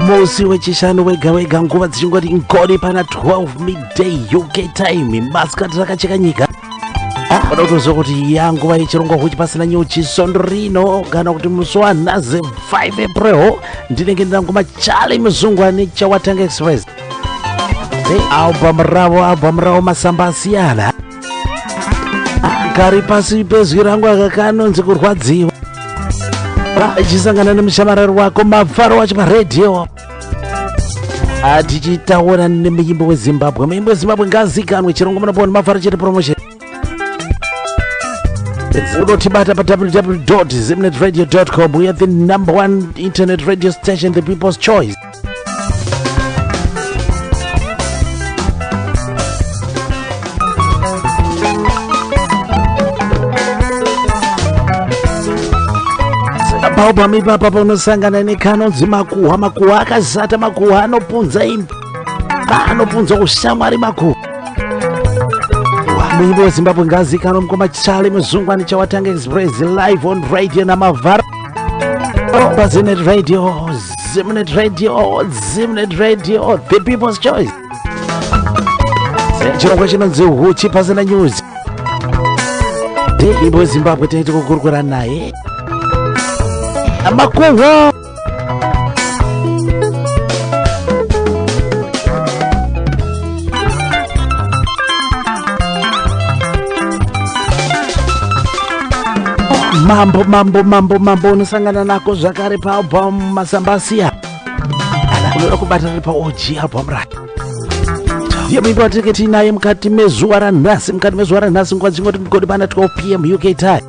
Musi wechishanu wega wega nguva dzichingoti ngoni pana 12 midday UK time, masikati rakacheka nyika. Oda kutoziva kuti yanguva yechirongwa huchi pasina nyuchi svondo rino, kana kuti musi wanhasi 5 April, ndinenge ndinangoma Charlie Muzungu neChawatanga Express. Album ravo masamba asiyana. Kari pasi pezwi rangu aka kanonzi kurwadziwa. Ichisangana nemushamarari wako Mafaro wacho paredhiyo. Tichitaura nemuimbo weZimbabwe. Muimbo weZimbabwe ngazikanwe. Chirongwa munopona Mafaro chete promotion. Unotibata pa www.zimnetradio.com. We are the number one internet radio station, the people's choice. Paubama ipapa paunosangana nekanonzi makuhwa, makuhwa akazata, makuhwa anopunza imba, anopunza ushamwari makuhwa. Muimbo weZimbabwe ngazikanwa mukoma Charlie Muzungu Chawatanga Express live on radio naMavharo paZimnet Radio, Zimnet Radio, Zimnet Radio, the people's choice. Chirongwa chinonzi huchi pasina news. Muimbo weZimbabwe tinoita kukurukura naye makuhwa. Mambo mambo mambo mambo unosangana nako zvakare paalbum masamba asiya. Unoda kubata riri paOG album rake. Ndiye muimbi watinenge tiinaye mukati mezuva ranhasi, mukati mezuva ranhasi nguva dzingoti mugodi pana 12 pm UK time.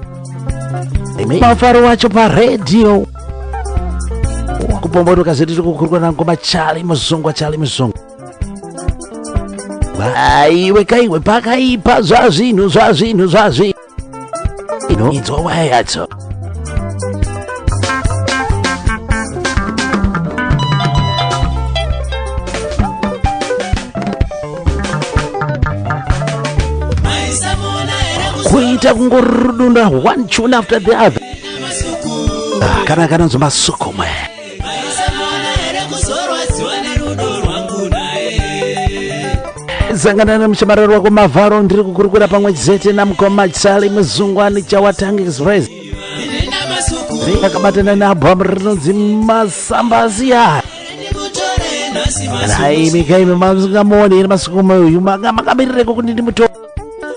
Mafaro wacho paredhiyo kupombonoka zvedu tiri kukurukura nangoma Charlie Muzungu, Charlie Muzungu. Aiwe kaiwe pakaipa zvazvinhu zvazvinhu zvazvinhu. Inzwa waya yacho. Kuita kungorudunda one tune after the other. Kana kanonzi masuku mwe. Sangana nemushamarari wako Mavharo, ndiri kukurukura pamwe chete namukoma Charlie Muzungu Chawatanga Express. Akabatana nealbum rinonzi Masamba Asiya. Imi kaimi masingamuoni iri masuku uyu makamirireko kuti ndimuto.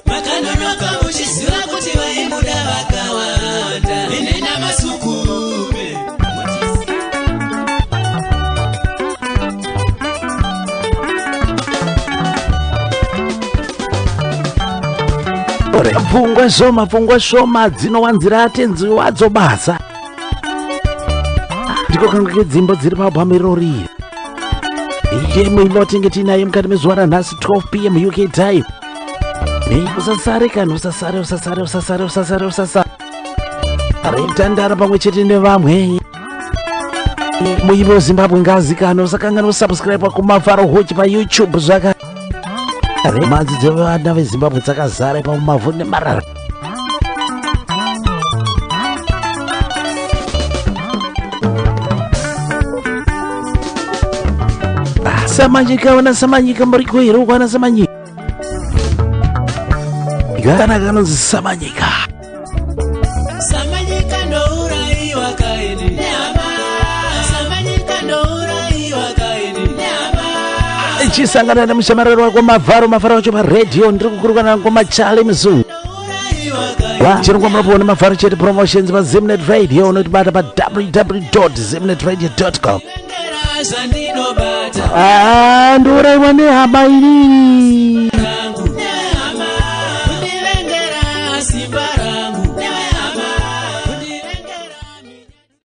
Makanonoka muchiziva kuti vaimuda vakawanda. Inena masukume. Pfungwa shoma dzinowanzira atenzi wadzo basa. Ndiko kangu kedzimbo dziri paalbum irori. Iye muimbo watinenge tiinaye mukati mezuva ranhasi 12 pm UK time. Usasare kani, usasare, usasare, usasare, usasare, usasare. Tandara pamwe chete nevamwe. Muimbi weZimbabwe ngazikanwe, usakanganwa kusubscribe kuMafaro Huchi paYouTube zvakare. Mhanzi dzevana veZimbabwe dzakazara ipapo mavhu nemarara. Samanyika, vana Samanyika muriko here uko ana Samanyika? Kana kanonzi Samanyika. Samanyika ndouraiwa kaini nehama. Samanyika ndouraiwa kaini nehama. Ichisangana nemushamarari wako Mavharo, Mafaro wacho paredhiyo, ndiri kukurukura nangoma Charlie Muzungu. Chirongwa munopiwa Mafaro chete promotions paZimnet Radio, unotibata pa www.zimnetradio.com. Zvandinobata. Ndouraiwa nehama inini.